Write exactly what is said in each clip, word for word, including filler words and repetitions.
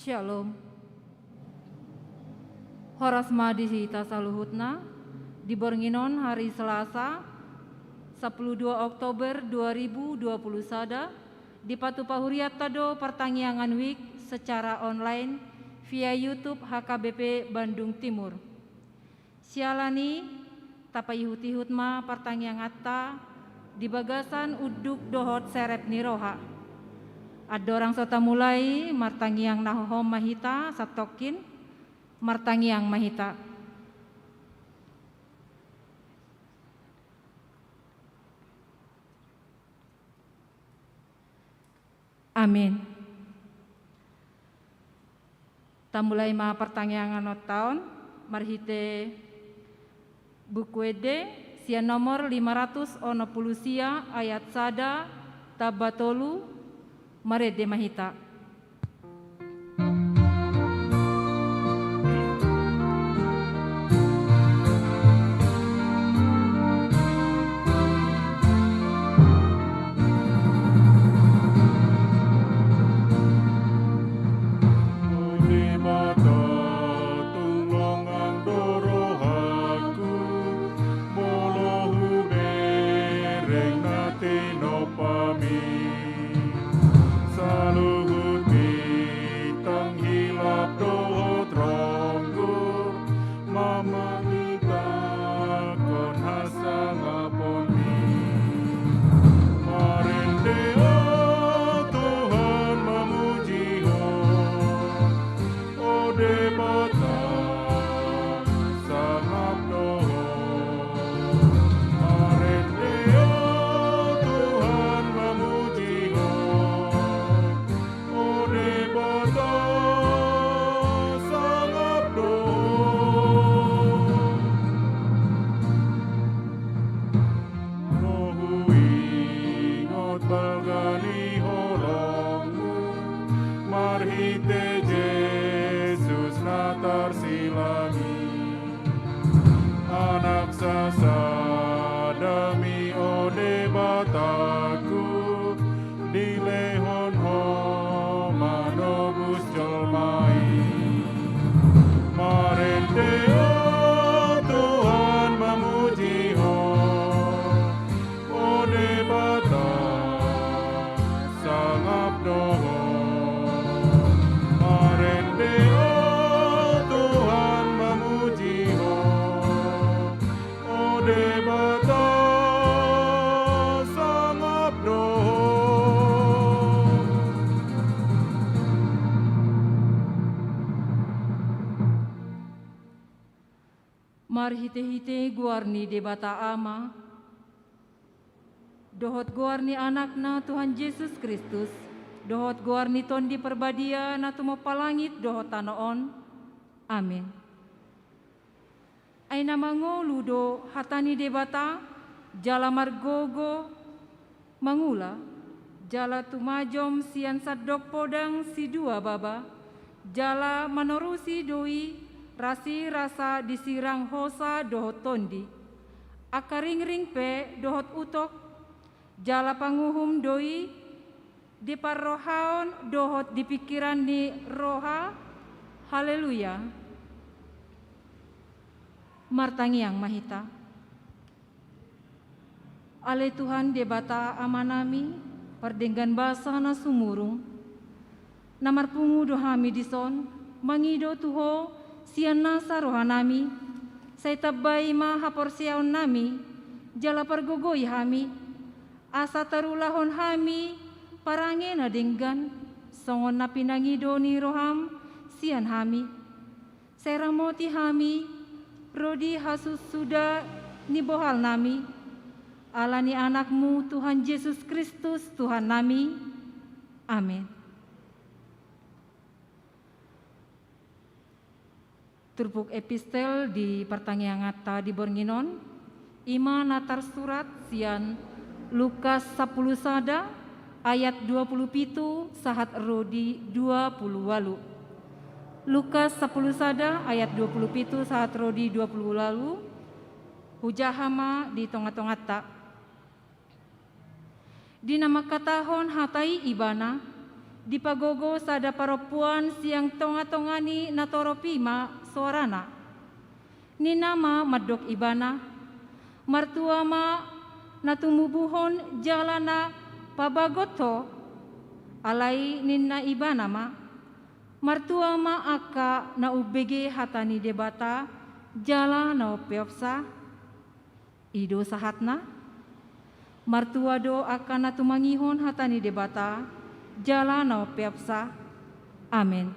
Shalom. Horas ma di hita saluhutna. Di borngin on, hari Selasa, sampulu dua Oktober dua ribu dua puluh sada, dipatupa hurianta do partangiangan wijk secara online via YouTube H K B P Bandung Timur. Siala ni i, tapaihut-ihut ma partangianganta di bagasan unduk dohot serep ni roha. Andorang so tamulai, martangiang na hohom ma hita, satongkin martangiang ma hita. Amin. Tamulai ma partangiangan on taon, marhite Buku Ende, sian nomor lima ratus onom pulu sia, ayat sada tamba tolu, marende ma hita. Saluhut bintang hilap dohot ronggur, mamangitakkon hasangapon-Mi. Marende, o Tuhan, mamuji Ho. O Debata, sangap do Ho. Marende, o Tuhan, mamuji Ho. O Debata, sangap do Ho. Ro huingot balga ni holong-Mu, marhite Jesus na tarsilang i. Anak sasada-Mi, o Debatangku, dilehon Ho manobus jolma i. Marende, o Tuhan, mamuji Ho. O Debata, sangap do Ho. Marende, o Tuhan, mamuji Ho. O Debata, sangap do Ho. Marhite-hite goar ni Debata Ama, dohot goar ni Anak-Na Tuhan Jesus Kristus, dohot goar ni Tondi Parbadia na tumompa langit dohot tano on. Amin. Ai na mangolu do hata ni Debata, jala margogo mangula, jala tumajom sian sandok podang sidua baba, jala manorusi do i rasirasa disirang hosa dohot tondi. Angka ringring pe dohot utok, jala panguhum do i di parrohaon dohot di pingkiran ni roha. Haleluya. Martangiang ma hita. Ale Tuhan Debata Amanami, pardenggan basa na sumurung, na marpungu do hami dison, mangido tu Ho sian nasa rohanami, sai tambai ma haporseaonnami, jala pargogoi hami, asa tarulahon hami parange na denggan, songon na pinangido ni roham sian hami. Sai ramoti hami ro di hasusudaan ni bohalnami, ala ni Anakmu Tuhan Jesus Kristus Tuhannami. Amin. Turpuk epistel di partangianganta di borngin on, i ma na tarsurat sian Lukas sampulu sada ayat dua pulu pitu sahat ro di dua pulu ualu. Lukas sampulu sada ayat dua pulu pitu sahat ro di dua pulu ualu, hujaha ma di tonga-tonganta. Di na mangkatahon hata i ibana, Dipagogo sada parompuan sian tongatonga ni natorop i ma soarana. Ninna ma mandok ibana: Martua ma na tumubuhon jala na pabagot ho. Alai ninna ibana ma: Martua ma angka na umbege hata ni Debata jala na umpeopsa. I do sahatna. Martua do angka na tumangihon hata ni Debata jala na umpeopsa. Amen.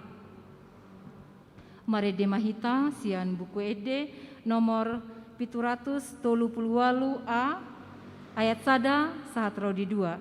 Marende ma hita sian Buku Ende nomor pitu ratus tolu pulu ualu a, ayat sada sahat ro di dua.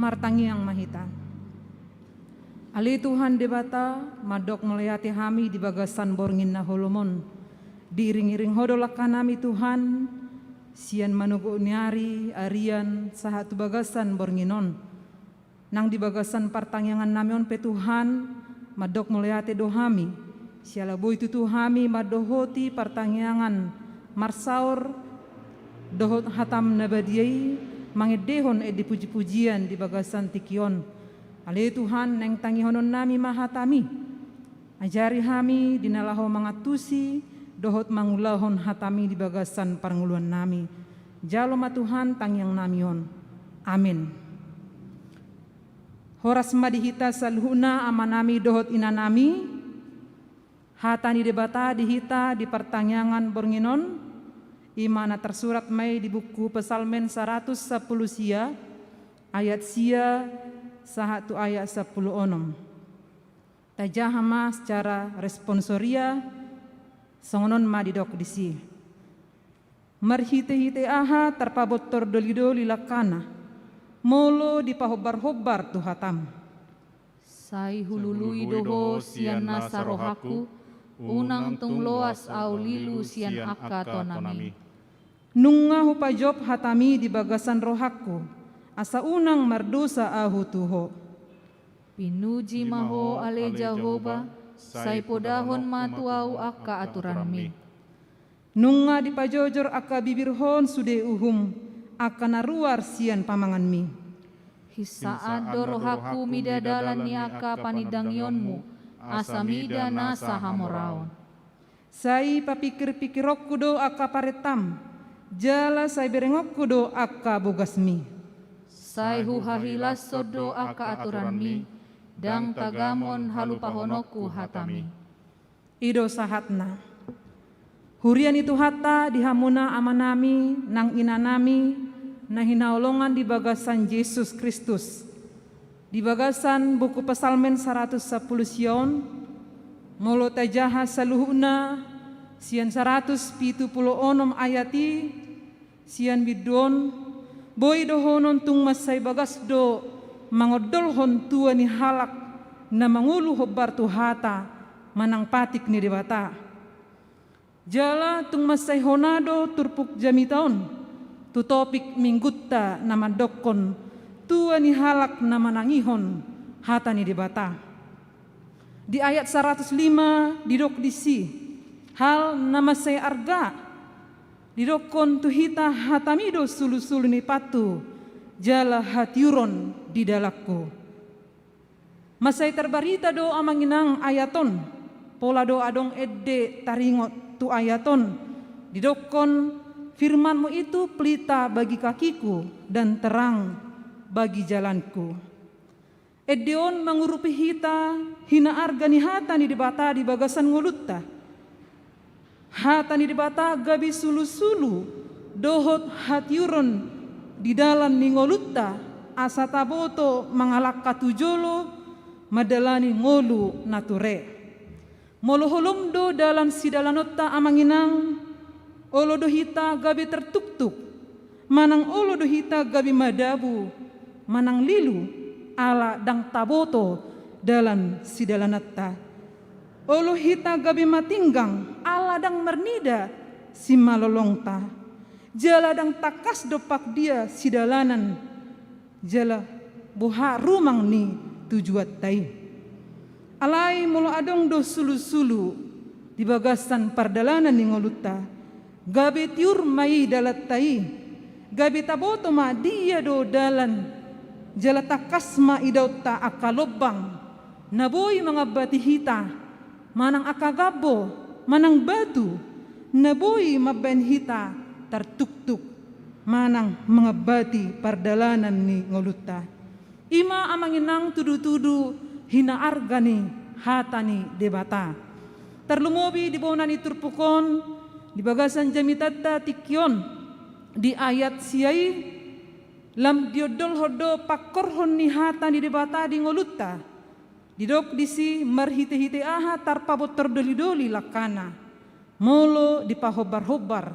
Martangiang ma hita. Ale Tuhan Debata, mandok mauliate hami di bagasan borngin na holom on. Diiringiring Ho do langkanami Tuhan, sian manogot ni ari, arian, sahat tu bagasan borngin on. Nang di bagasan partangiangannami on pe Tuhan, mandok mauliate do hami, siala boi tutu hami mandohoti partangiangan marsaor dohot hataM na badia i, mangendehon ende pujipujian di bagasan tingki on. Ale Tuhan, naeng tangihononnami ma hataMi. Ajari hami di na laho mangantusi dohot mangulahon hataMi di bagasan parngoluannami. Jalo ma Tuhan tangiangnami on. Amen. Horas ma di hita saluhutna amanami dohot inanami. Hata ni Debata di hita di partangiangan borngin on, i ma na tarsurat ma i di buku Psalmen saratus sampulu sia, ayat sia sahat tu ayat sampulu onom. Tajaha ma secara responsoria, songon on ma didok disi. Marhitehite aha tarpabontor dolidoli langkana, molo dipahombarhombar tu hataM? Sai hulului do Ho sian nasa rohangku, unang tung loas ahu lilu sian angka tonami. Nunga hupajop hataMi di bagasan rohangku, asa unang mardosa ahu tu Ho. Pinuji ma Ho ale Jahowa, sai podahon ma tu ahu angka aturanMi. Nunga dipajojor angka bibirhon sude uhum, angka na ruar sian pamanganMi. Hinsaan do rohangku mida dalan ni angka panindangionMu, asa mida nasa hamoraon. Sai papingkirpingkironku do angka parentaM, Jala sai berengonku do angka bogasmi. Sai huhahilashon do angka aturanmi, ndang tagamon halupahononku hatami. I do sahatna. Huria ni Tuhanta di hamuna amanami nang inanami na hinaholongan di bagasan Jesus Kristus. Di bagasan buku Psalmen saratus sampulu sia on, molo tajaha saluhutna sian saratus pitu pulu onom ayat i, sian bindu on, boi dohonon tung mansai bagas do mangondolhon tua ni halak na mangolu hombar tu hata manang patik ni Debata. Jala tung mansai hona do turpuk jamita on tu topik minggunta na mandokkon tua ni halak na manangihon hata ni Debata. Di ayat saratus lima didok disi hal na mansai arga, didokkon tu hita hatami do sulusulu ni pantu jala hatiuron di dalanku. Mansai tarbarita do amang inang ayat on, pola do adong ende taringot tu ayat on, didokkon, firman-Mu itu pelita bagi kakiku dan terang bagi jalanku. Ende on mangurupi hita hinaarga ni hata ni Debata di bagasan ngolunta. Hata ni Debata gabe sulusulu dohot hatiuron di dalan ni ngolunta, asa taboto mangalangka tu jolo mandalani ngolu na ture. Molo holom do dalan sidalanonta amang inang, olo do hita gabe tartuktuk, manang olo do hita gabe madabu, manang lilu, ala ndang taboto dalan sidalanonta. Olo hita gabe matinggang, ala ndang marnida simalolongta. Jala ndang tangkas dompak dia sidalanan, jala boha rumang ni tujuanta i. Alai molo adong do sulusulu di bagasan pardalanan ni ngolunta, gabe tiur ma i dalanta i, gabe taboto ma dia do dalan, jala tangkas ma idaonta angka lombang na boi mangambati hita, manang angka gambo, manang batu, na boi mambaen hita tartuktuk, manang mangambati pardalanan ni ngolunta. I ma amang inang tudutudu hinaarga ni hata ni Debata. Tarlumobi di bona ni turpuk on, di bagasan jamitanta tingki on, di ayat sia i, lam diondolhon do pangkorhon ni hata ni Debata di ngolunta. Didok disi marhitehite aha tarpabontor dolidoli langkana, molo dipahombarhombar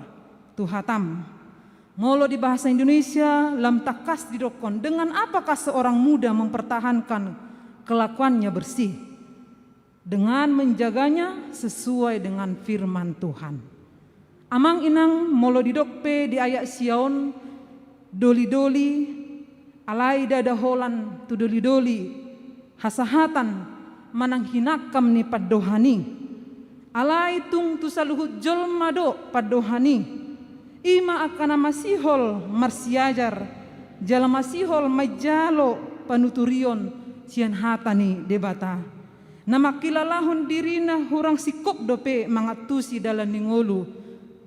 tu hatam. Molo di bahasa Indonesia lam tangkas didokkon, dengan apakah seorang muda mempertahankan kelakuannya bersih? Dengan menjaganya sesuai dengan firman Tuhan. Amang inang, molo didok pe di ayat sia on dolidoli, alai ndada holan tu dolidoli hasahatan manang hinangkam ni pandohan i. Alai tung tu saluhut jolma do pandohan i. I ma angka na masihol marsiajar, jala masihol manjalo panuturion sian hata ni Debata. Na mangkilalahon dirina hurang singkop dope mangantusi dalan ni ngolu,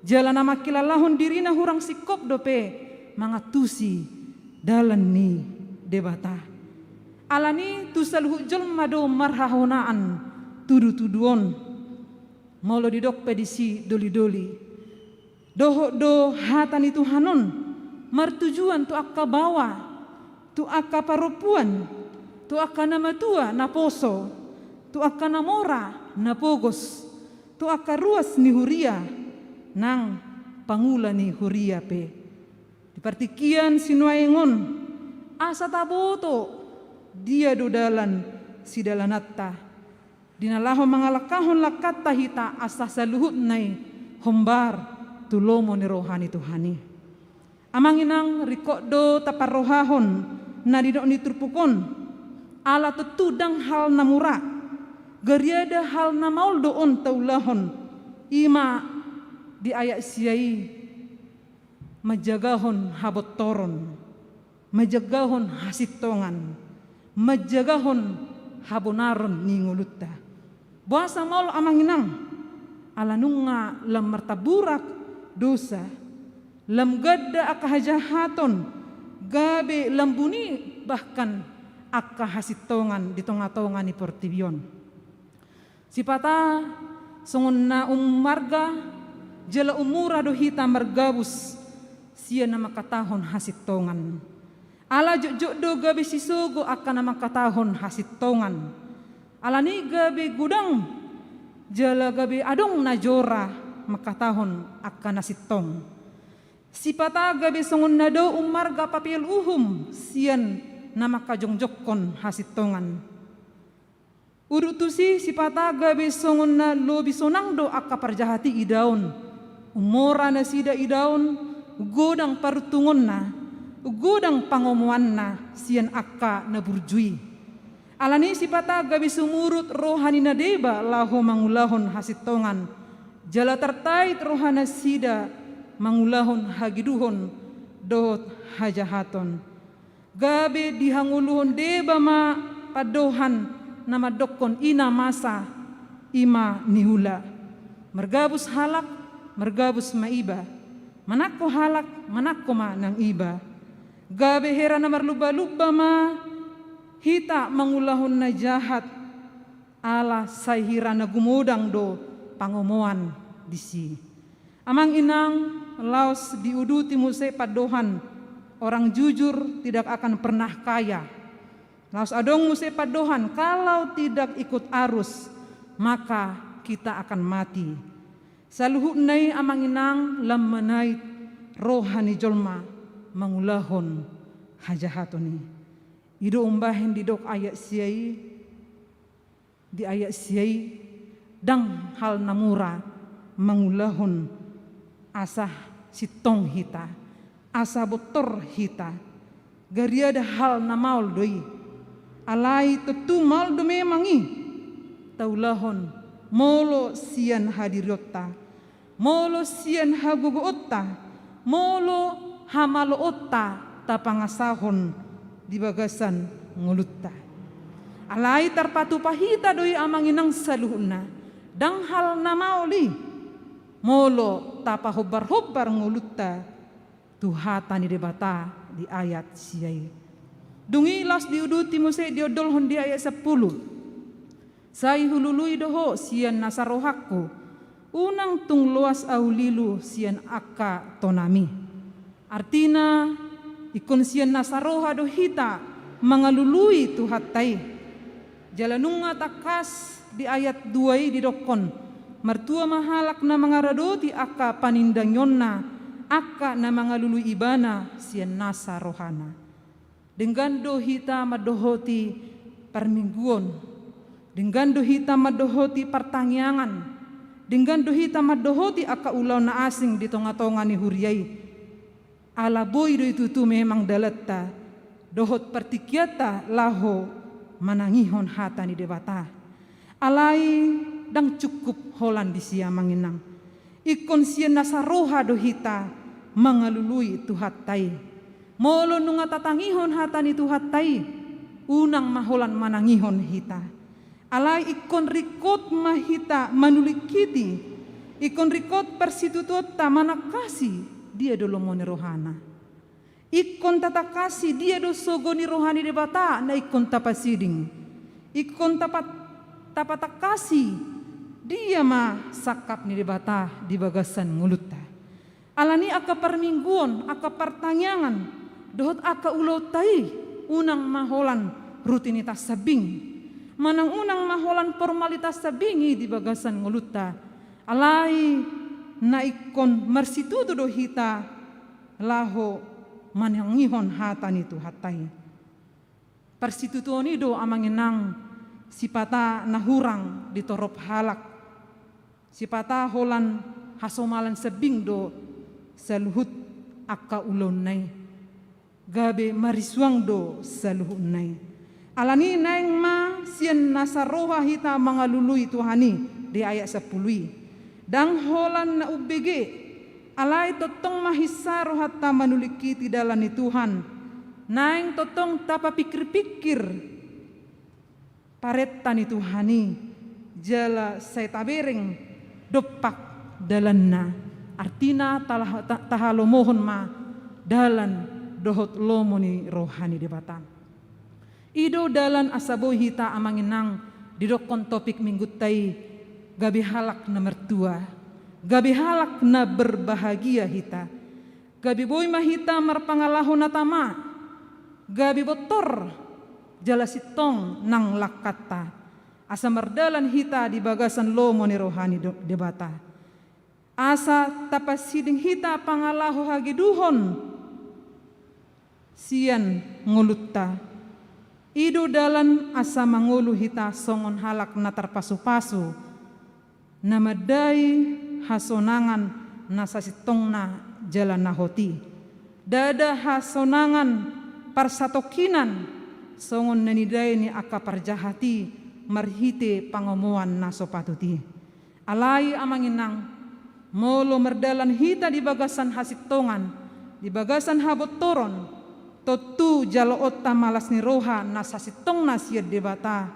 jala na mangkilalahon dirina hurang singkop dope mangantusi dalan ni Debata. Alani tu saluhut jolma do marhahonaan tudutudu on. Molo didok pe disi dolidoli, dohot do hata ni Tuhan on martujuan tu angka baoa, tu angka parompuan, tu angka na matua na poso, tu angka na mora na pogos, tu angka ruas ni huria nang pangula ni huria pe. Di partingkian sinuaeng on, asa taboto dia do dalan sidalananta. Di na laho mangalangkahon langkanta hita asa saluhutna i hombar tu lomo ni roha ni Tuhan i. Amang inang, ringkot do taparrohahon na nidok ni turpuk on, ala tontu ndang hal na mura, gariada hal na maol do on taulahon, i ma di ayat sia i, manjagahon habontoron, manjagahon hasintongan, manjagahon habonaron ni ngolunta. Boasa maol amang inang? Ala nunga lam martaburak dosa, Lam ganda angka hajahaton, gabe lam buni bahkan angka hasintongan di tonga-tonga ni portibi on. Sipata songon na ummarga jala umura do hita margabus sian na mangkatahon hasintongan. Ala jotjot do gabe sisogo angka na mangkatahon hasintongan. Alani gabe godang jala gabe adong na jora mangkatahon angka na sintong. Sipata gabe songon na dao ummarga papeol uhum sian na mangkajongjongkon hasintongan. Udut tusi sipata gabe songon na lobi sonang do angka parjahat i idaon. Ummora nasida idaon, godang paruntungonna, godang pangomoanna sian angka na burju i. Alani sipata gabe sumurut roha ni na deba laho mangulahon hasintongan, jala tartait rohanasida mangulahon hageduhon dohot hajahaton. Gabe dihangoluhon deba ma pandohan na mandokkon i na masa, i ma niula. Margabus halak, margabus ma iba. Manangko halak, manangko ma nang iba. Gabe hera na marlumba-lumba ma hita mangulahon na jahat, ala sai hira na gumodang do pangomoan disi. Amang inang, laos diuduti muse pandohan, orang jujur tidak akan pernah kaya. Laos adong muse pandohan, kalau tidak ikut arus, maka kita akan mati. Saluhutna i amang inang lam manait roha ni jolma mangulahon hajahaton i. I do umbahen didok ayat sia i, di ayat sia i, ndang hal na mura mangulahon asa sintong hita, asa bontor hita. Gariada hal na maol do i. Alai tontu maol do memang i taulahon molo sian hadirionta, molo sian hagogoonta, molo hamaloonta tapangasahon di bagasan ngolunta. Alai tarpatupa hita do i amang inang saluhutna, ndang hal na maol i molo tapahombar-hombar ngolunta tu hata ni Debata di ayat sia i. Dung i laos diuduti muse diondolhon di ayat sampulu. Sai hulului do ho sian nasa rohangku, unang tung loas ahu lilu sian angka tonami. Artina, ingkon sian nasa roha do hita mangalului Tuhanta i. Jala nunga tangkas di ayat dua i didokkon, martua ma halak na mangaradoti angka panindangionna, angka na mangalului ibana sian nasa rohana. Denggan do hita mandohoti parmingguon, denggan do hita mandohoti partangiangan, denggan do hita mandohoti angka ulaon na asing di tonga-tonga ni huria i. Ala boi do i tutu memang dalanta dohot partingkianta laho manangihon hata ni Debata. Alai ndang cukup holan disi amang inang. Ingkon sian nasa roha do hita mangalului Tuhanta i. Molo nunga tatangihon hata ni Tuhanta i, unang ma holan manangihon hita. Alai ingkon ringkot ma hita manulingkiti, ingkon ringkot parsitutuonta manangkasi dia do lomo ni rohana. Ingkon tatangkasi dia do sogo ni roha ni Debata na ingkon tapasiding. Ingkon tapat-, tapatangkasi dia ma sangkap ni Debata di bagasan ngolunta. Alani angka parmingguon, angka partangiangan, dohot angka ulaonta i, unang ma holan rutinitas sambing. Manang unang ma holan formalitas sambing i di bagasan ngolunta. Alai na ingkon marsitutu do hita laho manangihon hata ni Tuhanta i. Parsitutuon i do amang inang sipata na hurang di torop halak. Sipata holan hasomalan sambing do saluhut angka ulaonna i. Gabe marisuang do saluhutna i. Alani naeng ma sian nasa roha hita mangalului Tuhan i di ayat sampulu i. Ndang holan na umbege, alai tongtong ma hinsa rohanta manulingkiti dalan ni Tuhan. Naeng tongtong tapapingkir-pingkir parenta ni Tuhan i, jala sai tabereng dompak dalanna. Artina talah-, ta-, tahalomohon ma dalan dohot lomo ni roha ni Debata. I do dalan asa boi hita amang inang didokkon topik minggunta i, gabe halak na martua, gabe halak na berbahagia hita, gabe boi ma hita marpangalaho na tama, gabe bontor jala sintong nang langkanta, asa mardalan hita di bagasan lomo ni roha ni do-, Debata. Asa tapasiding hita pangalaho hageduhon sian ngolunta. I do dalan asa mangolu hita songon halak na tarpasupasu, na mandai hasonangan na sasintongna jala na hot i. Ndada hasonangan parsatongkinan songon na nidai ni angka parjahat i marhite pangomoan na so patut i. Alai amang inang, molo mardalan hita di bagasan hasintongan, di bagasan habontoron, tontu jaloonta ma las ni roha na sasintongna sian Debata,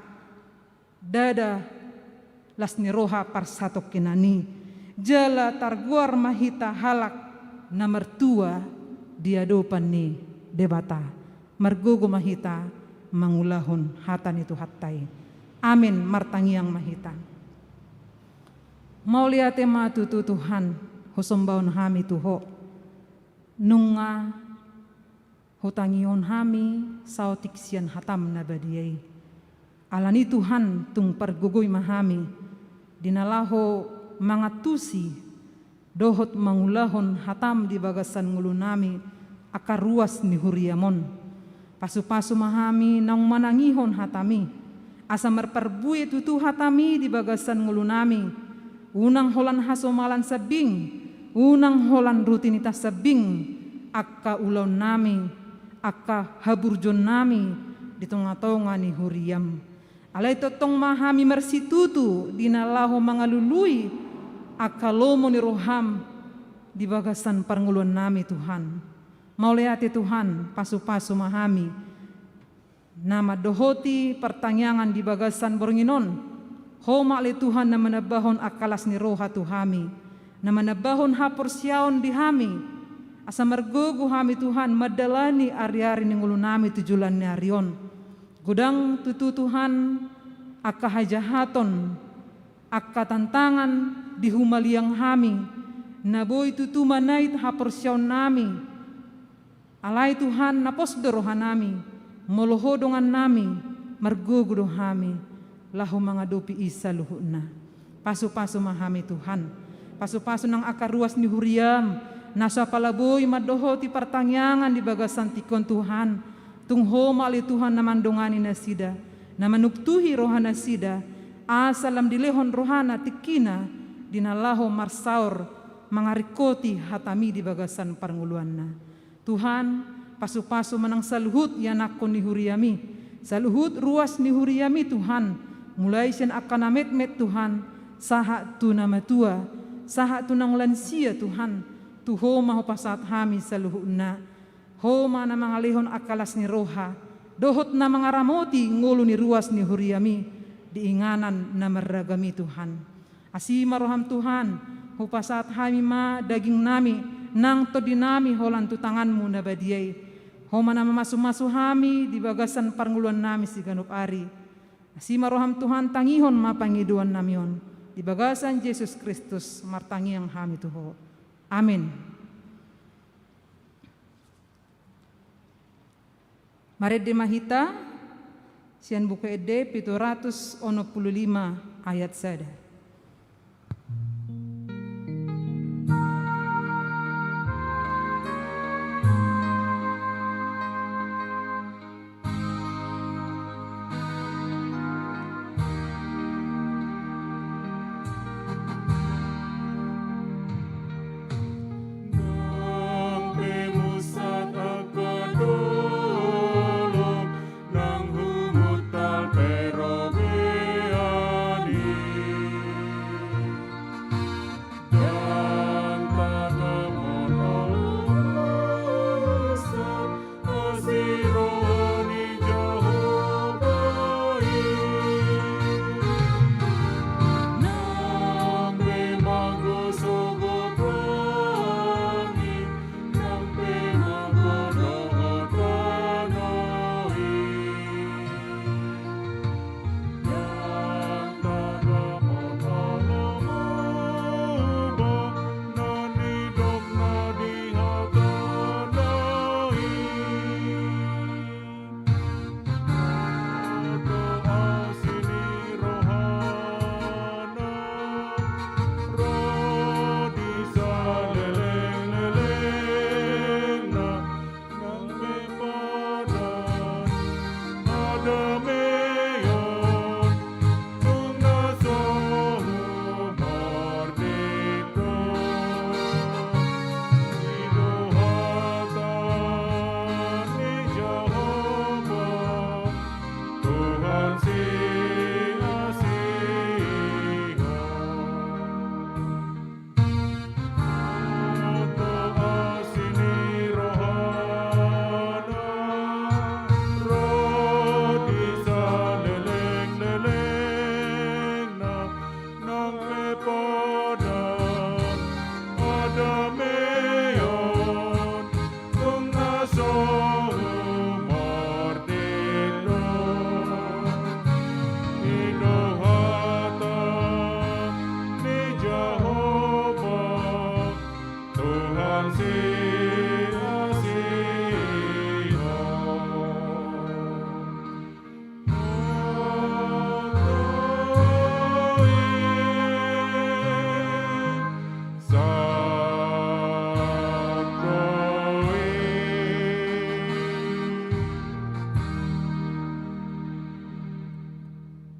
ndada las ni roha parsatongkinan i, jala targoar ma hita halak na martua di adopan ni Debata. Margogo ma hita mangulahon hata ni Tuhanta i. Amen. Martangiang ma hita. Mauliate ma tutu Tuhan, husombahon hami tu Ho. Nunga hutangihon hami saotik sian hatam na badia i. Alani Tuhan, tung pargogoi ma hami di na laho mangantusi dohot mangulahon hatam di bagasan ngolunami angka ruas ni huriam on. Pasupasu ma hami naung manangihon hatami, asa marparbue tutu hatami di bagasan ngolunami, unang holan hasomalan sambing, unang holan rutinitas sambing, angka ulaonnami, angka haburjuonnami di tongatonga ni huriam. Alai tongtong ma hami marsitutu di na laho mangalului angka lomo ni roham di bagasan parngoluannami, Tuhan. Mauliate Tuhan, pasupasu ma hami na mandohoti partangiangan di bagasan borngin on. Ho ma ale Tuhan na manambahon angka las ni roha tu hami, na manambahon haporseaon di hami, asa margogo hami Tuhan mandalani ariari ni ngolunami tu joloan ni ari on. Godang tutu Tuhan angka hajahaton, angka tantangan di humaliang hami, na boi tutu manait haporseaonnami. Alai Tuhan, na pos do rohanami, molo Ho dongannami, margogo do hami laho mangadopi i saluhutna. Pasupasu ma hami Tuhan. Pasupasu nang angka ruas ni huriam, na so apala boi mandohoti partangiangan di bagasan tingki on, Tuhan. Tung Ho ma ale Tuhan na mandongani nasida, na manuktuhi rohanasida, asa lam dilehon rohana tingkina di na laho marsaor mangaringkoti hatami di bagasan parngoluanna. Tuhan, pasupasu ma nang saluhut ianakhon ni huriami, saluhut ruas ni huriami, Tuhan, mulai sian angka na metmet, Tuhan, sahat tu na matua, sahat tu naung lansia, Tuhan. Tu Ho ma hupasahat hami saluhutna. Ho ma na mangalehon angka las ni roha dohot na mangaramoti ngolu ni ruas ni huriami di inganan na marragam i, Tuhan. Asi ma roham, Tuhan, hupasahat hami ma dagingnami nang tondinami holan tu tanganmu na badia i. Ho ma na mamasumasu hami di bagasan parngoluannami siganup ari. Asi ma roham, Tuhan, tangihon ma pangidoannami on. Di bagasan Jesus Kristus martangiang hami tu Ho. Amin. Marende ma hita sian Buku Ende pitu ratus onom pulu lima ayat sada. Nang pe musat angka dolok, nang humuntal pe robean i.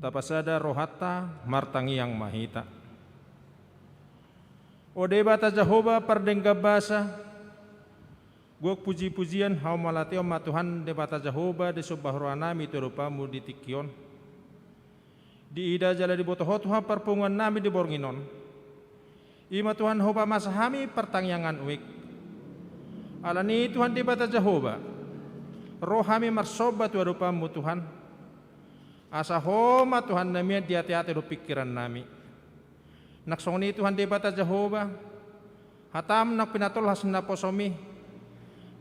Tapasada rohanta, martangiang ma hita. O Debata Jahowa, pardenggan basa, gok pujipujian, haumauliateon ma Tuhan Debata Jahowa, disomba rohanami tu adopanmu di tingki on. Diida jala diboto Ho Tuhan parpunguannami di borngin on. I ma Tuhan hupamasa hami partangiangan uek. Alani i Tuhan Debata Jahowa, ro hami marsomba tu adopanmu Tuhan. Asa Ho ma Tuhan na mian di ateate dohot pingkirannami. Nang songon i Tuhan Debata Jahowa, hataM na pinatolhas naposoMi.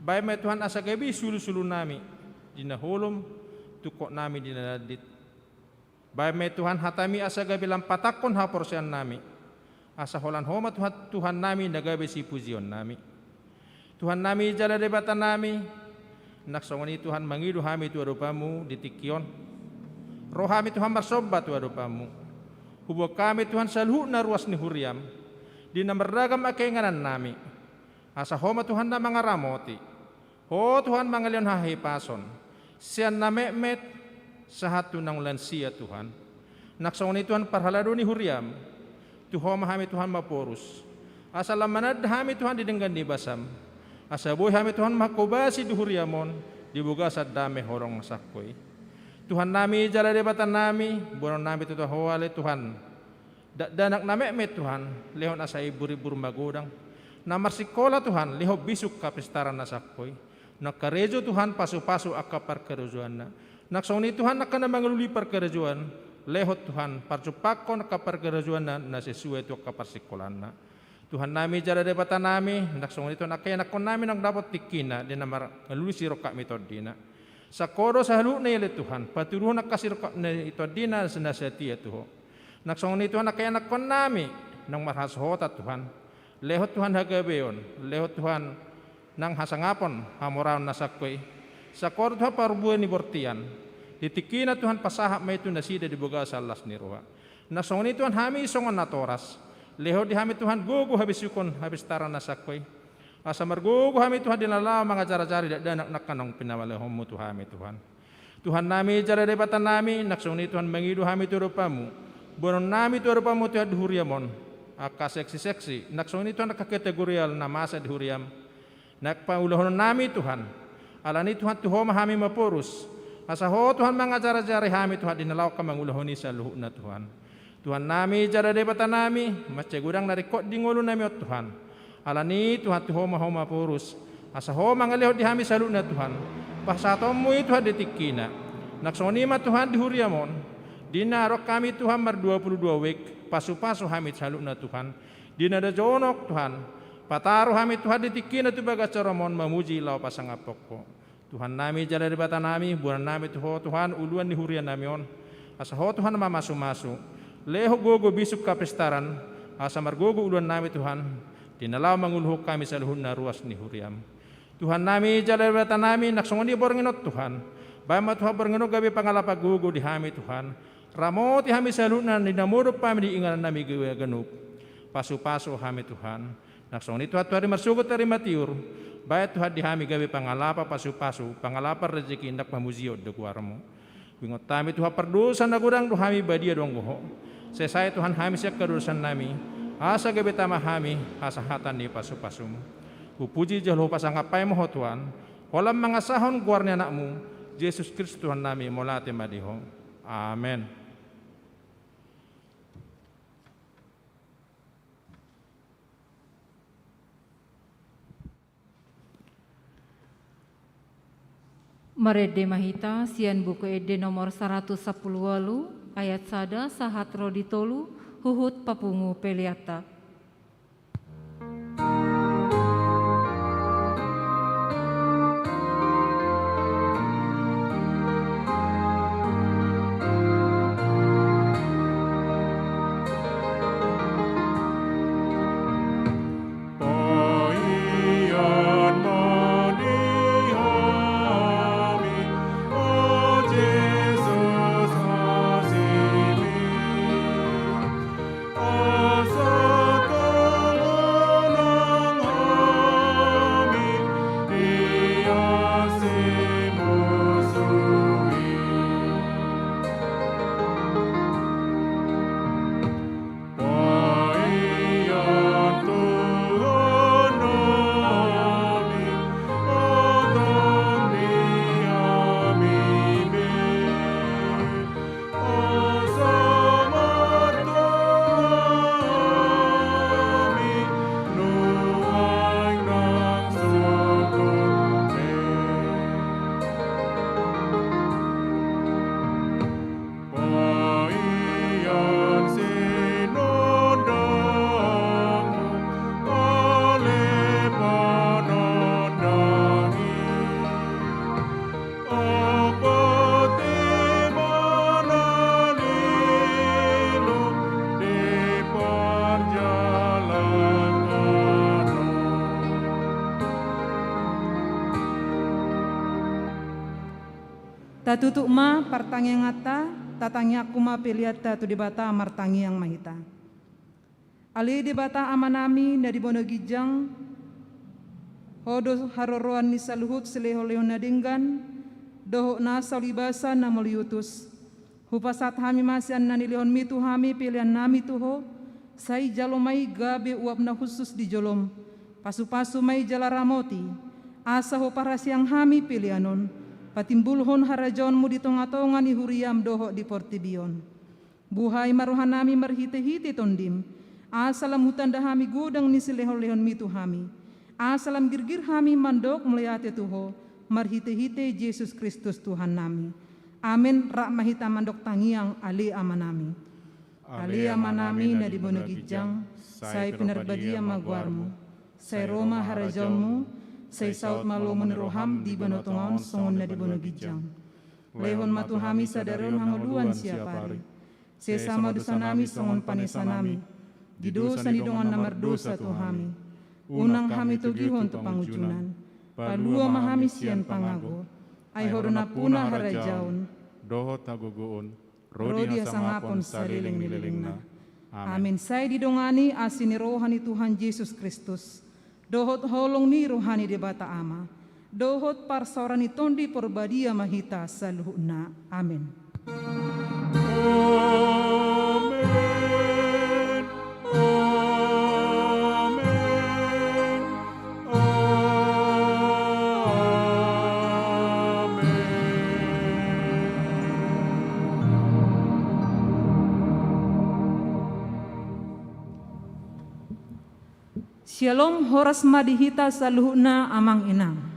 Baen ma i Tuhan asa gabe sulusulunami di na holom, tungkotnami di na dandit. Baen ma i Tuhan hataMi asa gabe lampatakkon haporseaonnami. Asa holan Ho ma Tuhan, Tuhannami na gabe sipujionnami. Tuhannami jala Debatanami, nang songon i Tuhan mangido hami tu adopanmu di tingki on. Ro hami Tuhan marsomba tu adopanmu. Huboan hami Tuhan saluhutna ruas ni huriaM, di na marragam angka inganannami. Asa Ho ma Tuhan na mangaramoti. Ho Tuhan mangalehon hahipason, sian na metmet sahat tu na lansia Tuhan. Nang songon i Tuhan parhalado ni huriaM, tu Ho ma hami Tuhan maporus. Asa lam mananda hami Tuhan di denggan ni basaM. Asa boi hami Tuhan manghobasi di huriaM on, di bagasan dame holong na sangkoi. Tuhannami jala Debatanami, boanonnami tu Ho ale Tuhan. Dakdanak na metmet Tuhan, lehon asa imburimbur magodang. Na marsingkola Tuhan, lehon bisuk hapistaran na sangkoi. Na karejo Tuhan, pasupasu angka parkarejoanna. Nang songon i Tuhan angka na mangalului parkarejoan, lehon Tuhan, parjumpangkon angka parkarejoanna, na sesuai tu angka parsingkolaanna. Tuhannami jala Debatanami, nang songon i Tuhan angka ianakkonnami naung dapot tingkina, di na mangalului sirongkap ni tondina. Sangkodo saluhutna i ale Tuhan, patuduhon angka sirongkap ni tondina na setia tu Ho. Nang songon i Tuhan angka ianakkonnami, naung marhasohotan Tuhan. Lehon Tuhan hagabeon, lehon Tuhan nang hasangapon hamoraon na sangkoi. Sangkodo Tuhan parbue ni bortian. Di tingkina Tuhan pasahat ma i tu nasida di bagasan las ni roha. Nang songon i Tuhan hami songon natoras. Lehon di hami Tuhan gogo habisukon hapistaran na sangkoi. Asa margogo hami Tuhan di na laho mangajarajari dakdanak na naung pinalehonmu tu hami Tuhan. Tuhannami jala Debatanami, nang songon i Tuhan mangido hami tu adopanmu. Boanonnami tu adopanmu Tuhan di huriaM on. Angka seksiseksi, nang songon i Tuhan angka kategorial na masa di huriaM. Na pangulahononnami Tuhan. Alani i Tuhan tu Ho ma hami maporus. Asa Ho Tuhan mangajarajari hami Tuhan di na laho mangulahon i saluhutna Tuhan. Tuhannami jala Debatanami, mansai godang na ringkot di ngolunami on Tuhan. Alani i Tuhan tu Ho ma hami maporus. Asa Ho mangalehon di hami saluhutna Tuhan. Pasahatonmu i Tuhan di tingkina. Nang songon i ma Tuhan di huriaM on. Di na adong hami Tuhan mardua pulu dua uek. Pasupasu hami saluhutna Tuhan. Di na jonok Tuhan. Pataru hami Tuhan di tingkina tu bagasan joroM on mamuji laho pasangaphon Ho. Tuhannami jala Debatanami, boanonnami tu Ho Tuhan uluan ni hurianami on. Asa Ho Tuhan mamasumasu. Lehon gogo bisuk hapistaran. Asa margogo uluannami Tuhan. Di na laho manguluhon hami saluhutna ruas ni huriaM. Tuhannami jala Debatanami, nang songon i borngin on Tuhan. Baen ma Tuhan borngin on gabe pangalapan gogo di hami Tuhan. Ramoti hami saluhutna di na modom hami di inganannami gabe ganup. Pasupasu hami Tuhan. Nang songon i Tuhan tu ari marsogot ari matiur, baen Tuhan di hami gabe pangalapan pasupasu, pangalapan rezeki nang pamujion di goarMu. Huingot hami Tuhan pardosa na godang do hami badia do anggo Ho. Sesa i Tuhan hami sian hadosaonnami, asa gabe tama hami hasahatan ni pasupasuMu. Hupuji jala hupasangap hami ma Ho Tuhan, holan mangasahon goar ni AnakMu, Jesus Kristus Tuhannami, mauliate ma di Ho. Amen. Marende ma hita sian Buku Ende nomor saratus sampulu ualu, ayat sada sahat ro di tolu, huhut papungu peleanta. Tatutup ma partangianganta, tatangiangku ma peleanta tu Debata. Martangiang ma hita. Ale Debata Amanami na di banua ginjang, Ho do haroroan ni saluhut silehonlehon na denggan, dohot nasa ulibasan na mauliutus. Hupasahat hami ma sian na nilehonMi tu hami peleannami tu Ho, sai jalo ma i gabe uap na hushus di joloM. Pasupasu ma i jala ramoti, asa Ho parasiang hami pelean on, patimbulhon harajaonMu di tongatonga ni huriaM dohot di portibi on. Buhai ma rohanami marhitehite TondiM, asa lam hutanda hami godang ni silehonlehonMi tu hami, asa lam girgir hami mandok mauliate tu Ho, marhitehite Jesus Kristus Tuhannami. Amen. Rap ma hita mandok tangiang, Ale Amanami. Ale Amanami na di banua ginjang, sai pinarbadia ma goarMu. Sai ro ma harajaonMu. Sai saut ma lomo ni rohaM di banua tonga on songon na di banua ginjang. Lehon ma tu hami sadari on hangoluan siapari. Sesa ma dosanami songon panesanami di dosa ni dongan na mardosa tu hami. Unang hami togihon tu pangunjunan. Palua ma hami sian pangago. Ai Ho do nampuna harajaon dohot hagogoon ro di hasangapon saleleng ni lelengna. Amen. Sai didongani asi ni roha ni Tuhan Jesus Kristus, dohot holong ni roha ni Debata Ama, dohot parsaoran ni Tondi Parbadia ma hita saluhutna. Amen. Amen. Amen. Amen. Syalom, horas ma di hita saluhutna, Amang Inang.